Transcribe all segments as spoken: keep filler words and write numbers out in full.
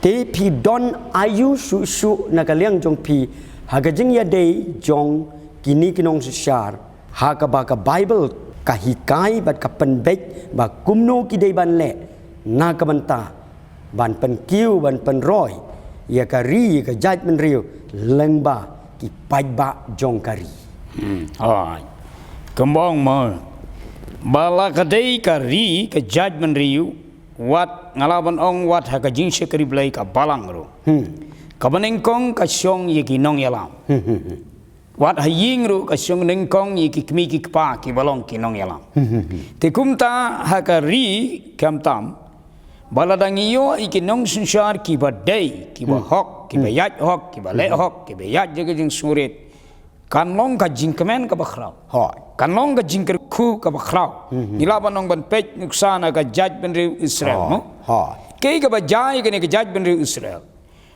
Te phi don aïu shuh shuh na ka liang jong phi ha ka jingïadei jong kine ki nongsynshar ha kaba ka Baibl ka hikai bad ka pynbeit ba kumno ki dei ban leh na ka bynta ban pynkiew, ban pynroi ïa ka ri, ïa ka jaitbynriew lyngba ki paidbah jong ka ri. Hmm. Hooid. Kumba ong mo, ba la ka dei ka ri, ka jaitbynriew, wat nga lah ban ong wat ha ka jingshakri Blei ka balang ruh. Hmm. Kaba nyngkong ka shong ïa ki nongïalam. Hmm, hmm, hmm. Wat ha ïing ruh ka shong nyngkong ïa ki kmie ki kpa kiba long ki nongïalam. Hmm, hmm, hmm. Te kumta ha ka ri khamtam, ba lada ngi ïoh ïa ki nongsynshar kiba dei, kiba hok, kiba ïaid hok, kiba leh hok, kiba ïaid ïa ka jingsngewrit, kan long ka jingkmen kaba khraw. Hooid. Kan long ka jingkyrkhu kaba khraw. Hmm, hmm. Ngi lah ban ong ban peit nuksa na ka jaitbynriew Israel, mo? Hooid. Kaei kaba jia ïa kane ka jaitbynriew Israel?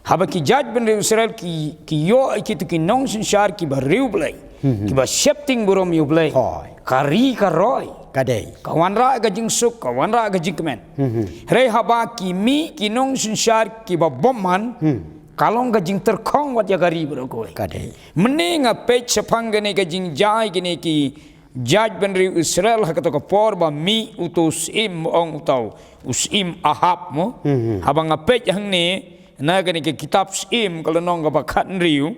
Haba ki jaitbynriew Israel ki, ki ïoh ïa kito ki nongsynshar kiba riewblei, hmm, kiba sheptieng burom ïa U Blei, hooid, ka ri ka roi. Ka dei. Ka wanrah ka jingsuk, ka wanrah ka jingkmen. Hmm, hmm. Hynrei haba ki mih ki nongsynshar kiba bymman, hmm, ka long ka jingtyrkhong wat ïa ka ri baroh kawei. Ka dei. Mynne nga peit shaphang kane ka jingjia ïa kine ki jaitbynriew Israel ha kato ka por ba mih uto u syiem, ong uto u syiem Ahab, mo. Hmm, hmm. Haba nga peit hangne na kane ka kitab Syiem ka lynnong kaba khathynriew,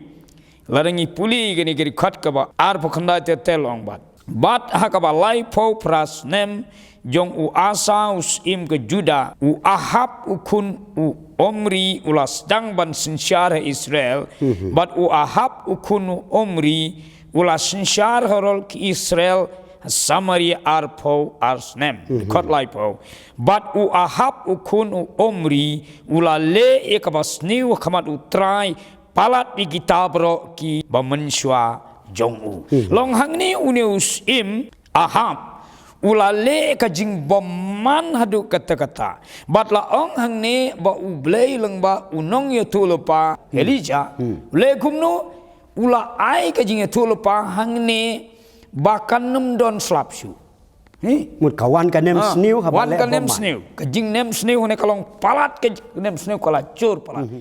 lada ngi pule kane ka dkhot kaba arphew khyndai te, te la ong bad, bad ha kaba laiphew phra snem jong u Asa u syiem ka Juda, u Ahab u khun u Omri u la sdang ban synshar ha Israel, hmm, bad u Ahab u khun u Omri u la synshar halor ki Israel ha Samaria arphew ar snem. Hmm. Dkhot laiphew. Bad u Ahab u khun u Omri u la leh ïa kaba sniew ha khmat U Trai palat ïa kita baroh kiba mynshuwa jong u. Hmm. Long hangne une u syiem Ahab u la leh ka jingbymman haduh katta katta. Bad la ong hangne ba U Blei lyngba u nongïathuhlypa, hmm, Elijah, hmm, u leh kumno, u la ai ka jingïathuhlypa hangne ba kan ym don slap shuh. Hi? Mut ka wan ka nem, ah, sniew haba wan leh ka nem bymman. Sniew. Ka jingnem sniew ne ka long palat ka jingnem sniew ka la jur palat. Mhm.